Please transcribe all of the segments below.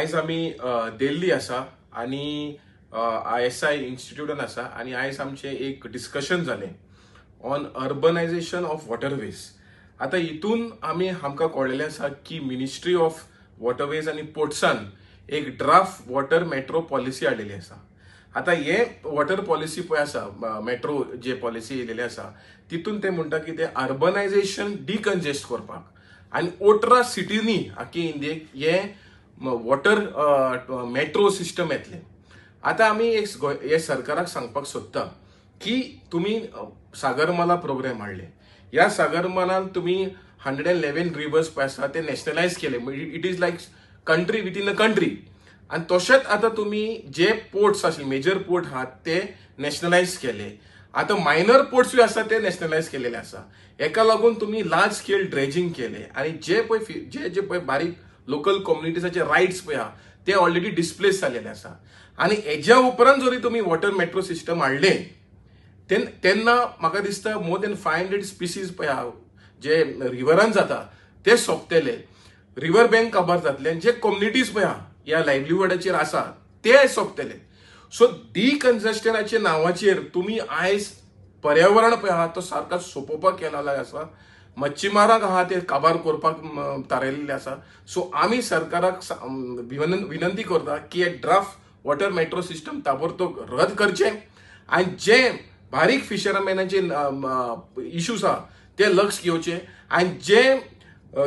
आयज आमी दिल्ली आसा आनी ISI इन्स्टिट्यूटान आसा आनी आयज आमचें एक डिस्कशन जालें ऑन अर्बनायझेशन ऑफ वॉटरवेज. आतां हितून आमी आमकां कळ्ळेलें आसा की मिनिस्ट्री ऑफ वॉटरवेज आनी पोर्ट्सान एक ड्राफ्ट वॉटर मेट्रो पॉलिसी हाडलेली आसा. आतां हे वॉटर पॉलिसी पळय आसा, मेट्रो जे पॉलिसी येयलेली आसा तितून ते म्हणटा की ते अर्बनायझेशन डिकंजेस्ट करपाक आनी 18 सिटींनी आख्खे इंडियेक हे वॉटर मेट्रो सिस्टम येतले. आतां आमी एक हे सरकाराक सांगपाक सोदता की तुमी सागरमाला प्रोग्राम हाडले, ह्या सागरमालान तुमी 111 रिवर्स पळय आसा ते नॅशनलायज केले, it is like country within a country. आनी तशेंच आतां तुमी जे पोर्ट्स आशिल्ले मेजर पोर्ट आहात ते नॅशनलायज केले, आतां मायनर पोर्ट्सूय आसा ते नॅशनलायज केलेले आसा. हेका लागून तुमी लार्ज स्केल ड्रेजिंग केले आनी जे पळय जे जे पळय बारीक लोकल कम्युनिटीजाचे रायट्स पळय आहा ते ऑलरेडी डिस्प्लेस जालेले आसा. आनी हेज्या उपरांत जरी तुमी वॉटर मेट्रो सिस्टम हाडले तेन्ना म्हाका दिसता मोर दॅन 500 स्पिसीज पळय आहा जे रिवरान जाता ते सोंपतले, रिवर बँक काबार जातले आनी जे कम्युनिटीज पळय आहा ह्या लायवलीहुडाचेर आसा ते सोंपतले. सो डिकन्जस्टनाच्या नांवाचेर तुमी आयज पर्यावरण पळय आहा तो सारको सोंपोवपाक केलेलो आसा, मच्छीमारांक आहा ते काबार करपाक थारायल्ले आसा. सो आमी सरकाराक विनंती करता की हे ड्राफ्ट वॉटर मेट्रो सिस्टम ताबडतोब रद्द करचें आनी जे बारीक फिशरमॅनाचे इश्यूज आहा ते लक्ष घेवचे आनी जे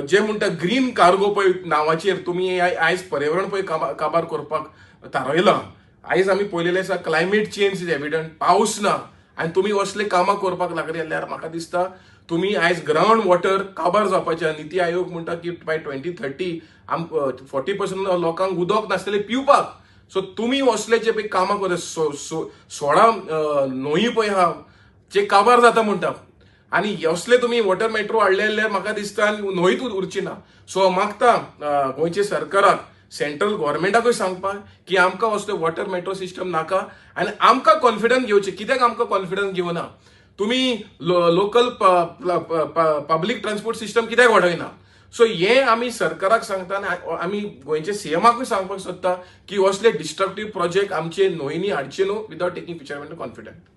जे म्हणटा ग्रीन कार्गो पळय नांवाचेर तुमी आयज पर्यावरण पळय काबार करपाक थारायलां. आयज आमी पळयलेलें आसा क्लायमेट चेंज is evident, पावस ना आनी तुमी असले कामां करपाक लागले जाल्यार म्हाका दिसता तुमी आयज ग्रावंड वॉटर काबार जावपाचें. निती आयोग म्हणटा की बाय 2030 आम 40% लोकांक उदक नासतलें पिवपाक. सो तुमी असले जे पळय कामां करता 16 न्हंयी पळय आहा जे काबार जाता म्हणटा आनी असले तुमी वॉटर मेट्रो हाडले जाल्यार म्हाका दिसता आनी न्हंयच उरची ना. सो हांव मागता गोंयच्या सरकाराक, सेंट्रल गव्हर्मेंटाकूय सांगपाक की आमकां असले वॉटर मेट्रो सिस्टम नाका आनी आमकां कॉन्फिडन्स घेवचें. कित्याक आमकां कॉन्फिडन्स घेवना? तुमी लोकल पब्लीक ट्रान्सपोर्ट सिस्टम कित्याक वाडयना? सो हे आमी सरकाराक सांगता आनी आमी गोंयच्या सीएमाकूय सांगपाक सोदता की असले डिस्ट्रक्टीव प्रोजेक्ट आमचे न्हंयनी हाडचे न्हू विदावट टेकींग फिशरमॅन कॉन्फिडन्स.